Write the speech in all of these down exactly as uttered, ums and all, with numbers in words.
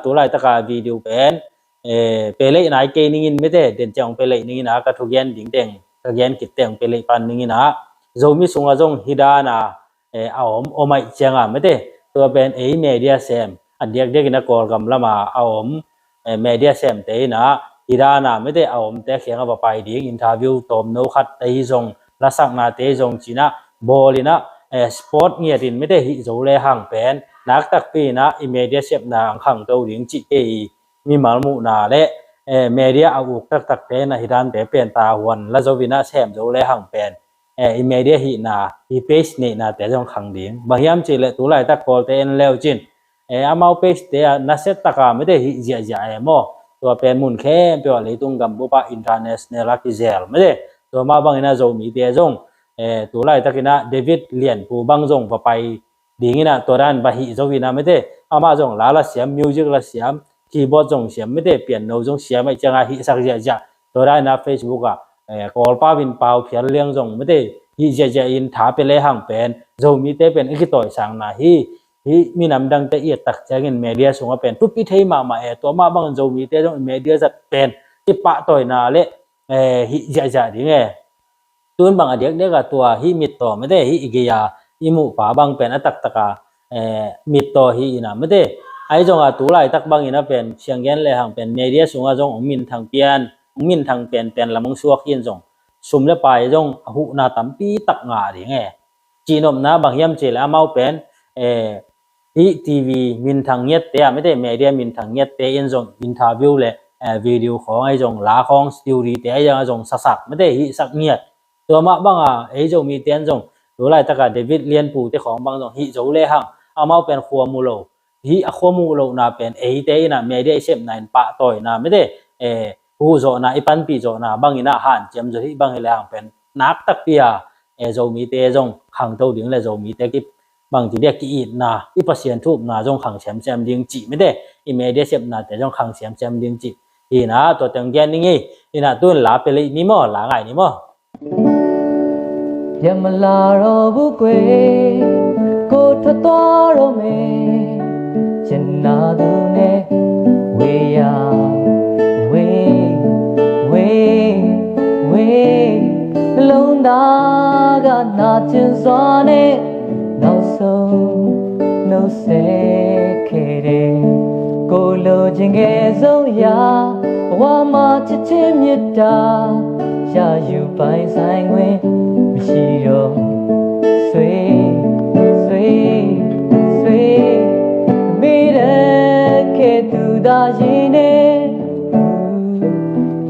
tu laitaka video pen, eh, pelei nai kei ningin mete, den ciang pelei ningin a ka thugen ding teng, ka gen kit teng pelei pan ningin a, Zomi sunga zong hih dana, eh, a om, om aih cianga mete, tua pen ei media sem, a diakdiakin a Kawlgam lama a om, eh, media semte ina, hih dana mete a omte kianga va pai ding, interview tawmno khat te hi zong, lasaknate hi zong cina, bawl ina, eh, sport ngiatin mete hih zo le hang pen, naktakpi ina i media sepna ang khangto ding cih kei i mimal muhna le, eh, media a uk taktakte ina hih dante pen tahuan la zo ina sem zo le hang pen, eh, i media hihna, i page neihnate zong khang ding. Bang hiam cih leh tu laitak Kawlte en leu cin, eh, amau pagete ah nasia taka mete hih ziahziah e maw. Tua pen mun khempeuh ah leitung gambup ah international ah kizel mete. Tua mah bangin a Zomite zong, eh, tu laitakin a David Lianpu bang zong va pai dingin a tua dan va hih zo ina mete. Amah zong la la siam, music la siam, keyboard zong siam mete, piano zong siam aih cianga hihsak ziahziah. Tua dan ina Facebook ah, eh, Kawlpau in pau phial liang zong mete hih ziahziah in tha pia le hang pen, Zomite pen i kitawisangna hi, hih minam dangte i et tak ciangin media sungah pen thupi thei mahmah e, tua mah bangin Zomite zong i media zat pen i pahtawina le, eh, hih ziahziah ding e. Tun bang a diakdiak a tua hih mittaw mete hih i gei a i muhpa bang pen a taktaka, eh, mittaw hi ina mete. Ahi zonga tu laitak bangin a pen sianggen le hang pen media sunga zong hong minthang pian, hong minthang penpen lam hong suak hi in zong sum le pai zong a huhna tampi tak ngah ding e. Cihnopna bang hiam cih leh amau pen, eh, hih T V minthang ngiatte ah mete media minthang ngiatte in zong interview le, eh, video khawng ahi zong la khawng story te ahi zong sasak mete hihsak ngiat. Tua mah banga ei Zomite in zong tu laitaka David Lianpu te khawng bang zong hih zo le hang amau pen khua mu lo, hih a khua muh lohna pen eite ina media i sepna in pahtawina mete, eh, huhzawhna i panpih zawhna bangin a hanciam zaw hih bang hi le hang pen naktakpi a, eh, Zomite zong khangto ding le Zomite ki bangci dia ki-itna, i Pasian thupna zong khang semsem ding cih mete, i media sepnate zong khang semsem ding cih. Ina tua teng gen ning i, ina tun la pia lei ni maw, la ngai ni maw. ပြန်မလာတော့ဘူးကွယ် ကိုထွက်သွားတော့မယ် ချစ်နာသူနဲ့ ဝေးရ ဝေး ဝေး ဝေး နှလုံးသားကနာကျင်စွာနဲ့ နောက်ဆုံးနှုတ်ဆက်ခဲ့တယ် ကိုလိုချင်ခဲ့ဆုံးရာ ဘဝမှာချစ်ခြင်းမေတ္တာ ရယူပိုင်ဆိုင်ခွင့်မရှိတော့ ဆွေ ဆွေ ဆွေ မိတဲ့ကဲ့သို့သာရင်နဲ့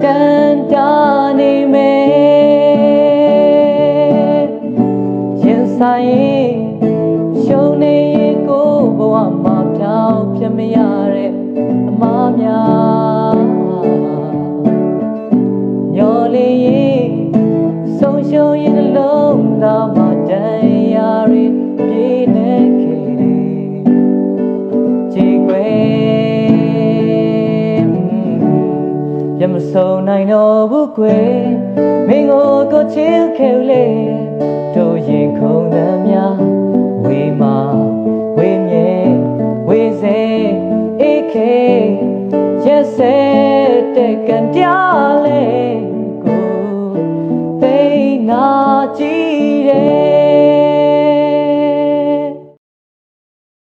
တန်တာနေမယ် ရင်ဆိုင်ရင်ရှုံးနေရင်ကိုယ်ဘဝမှာ ဖြောင့်ဖြောင့်မရတဲ့အမှားများ မျော်လင့်ရင် ဆုံးရှုံးရင်နှလုံးသားမှာ ဒဏ်ရာတွေပြေးနေခဲ့တယ် ကြေကွဲ ပြန်မဆုံနိုင်တော့ဘူးကွယ် မင်းကိုကိုချစ်ခဲ့လေ တို့ရင်ခုန်သမျှ